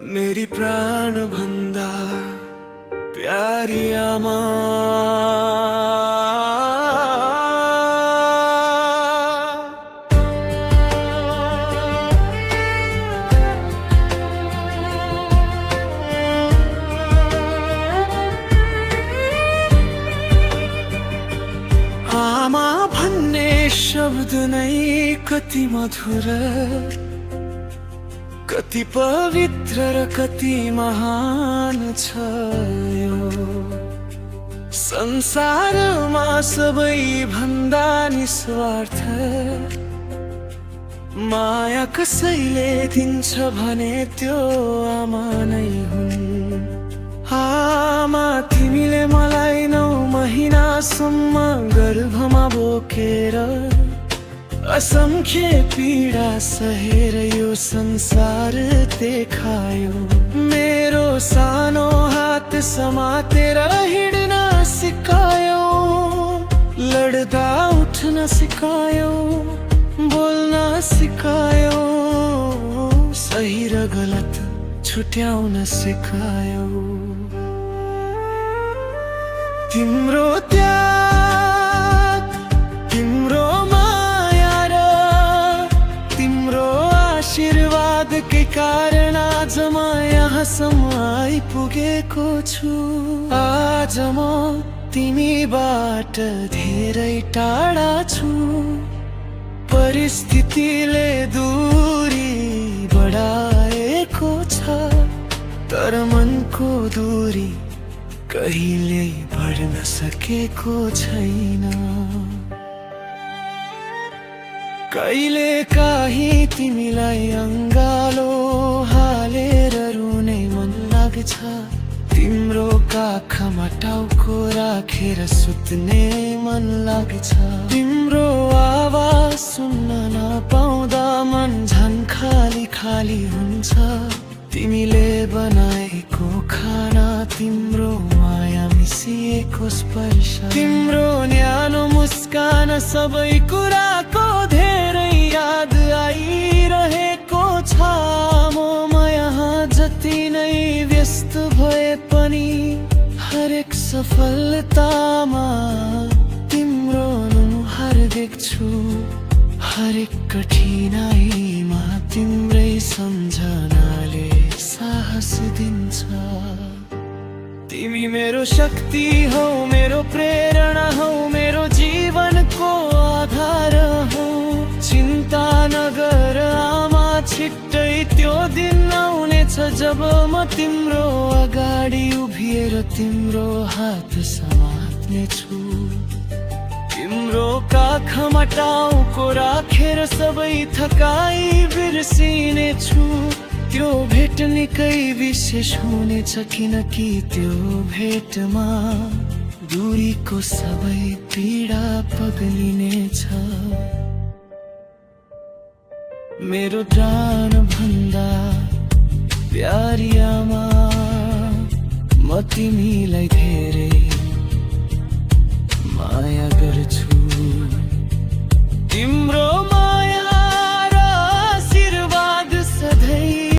मेरी प्राण भन्दा प्यारी आमा। आमा भन्ने शब्द नै कति मधुर, कति पवित्र र कति महान छ यो संसारमा। सबै भन्दा निस्वार्थ माया कसैले दिन्छ भने त्यो आमा नै हुन्। आमा तिमीले मलाई 9 महिनासम्म गर्भमा बोकेर असंख्य पीडा सहेर यो संसार देखायो। मेरो सानो हात समातेर हिँड्न सिकायो, लड्दा उठ्न सिकायो, बोल्न सिकायो, सही र गलत छुट्याउन सिकायो। तिम्रो त्याग, तिम्रो माया र तिम्रो आशीर्वाद के कारण आज म यहाँसम्म आइपुगेको छु। आज म तिमीबाट धेरै टाढा छु। परिस्थितिले दूरी बढाएको छ, तर मनको दूरी कहिल्यै बढ्न सकेको छैन। कहिले काहीँ तिमीलाई अङ्गालो हालेर रुने मन लाग्छ। तिम्रो काखमा टाउको राखेर सुत्ने मन लाग्छ। तिम्रो आवाज सुन्न नपाउँदा मन झन् खाली खाली हुन्छ। तिमीले बनाएको खाना, तिम्रो माया मिसिएको स्पर्श, तिम्रो न्यानो मुस्कान, सबै कुराको धेरै याद आइरहेको छ। म यहाँ जति नै व्यस्त भए पनि हरेक सफलतामा तिम्रो अनुहार देख्छु। हरेक कठिनाइमा तिम्रै सम्झनाले साहस दिन्छ। तिमी मेरो शक्ति हौ, मेरो प्रेरणा हौ, मेरो जीवनको आधार हौ। चिन्ता नगर आमा, छिट्टै त्यो दिन आउनेछ जब म तिम्रो अगाडि उभिएर तिम्रो हात समात्नेछु। तिम्रो काखमा टाउको राखेर सबै थकाइ बिर्सिनेछु। त्यो भेट निकै विशेष हुनेछ, किनकि त्यो भेटमा दूरीको सबै पीडा पग्लिनेछ। मेरो प्राण भन्दा प्यारी आमा, म तिमीलाई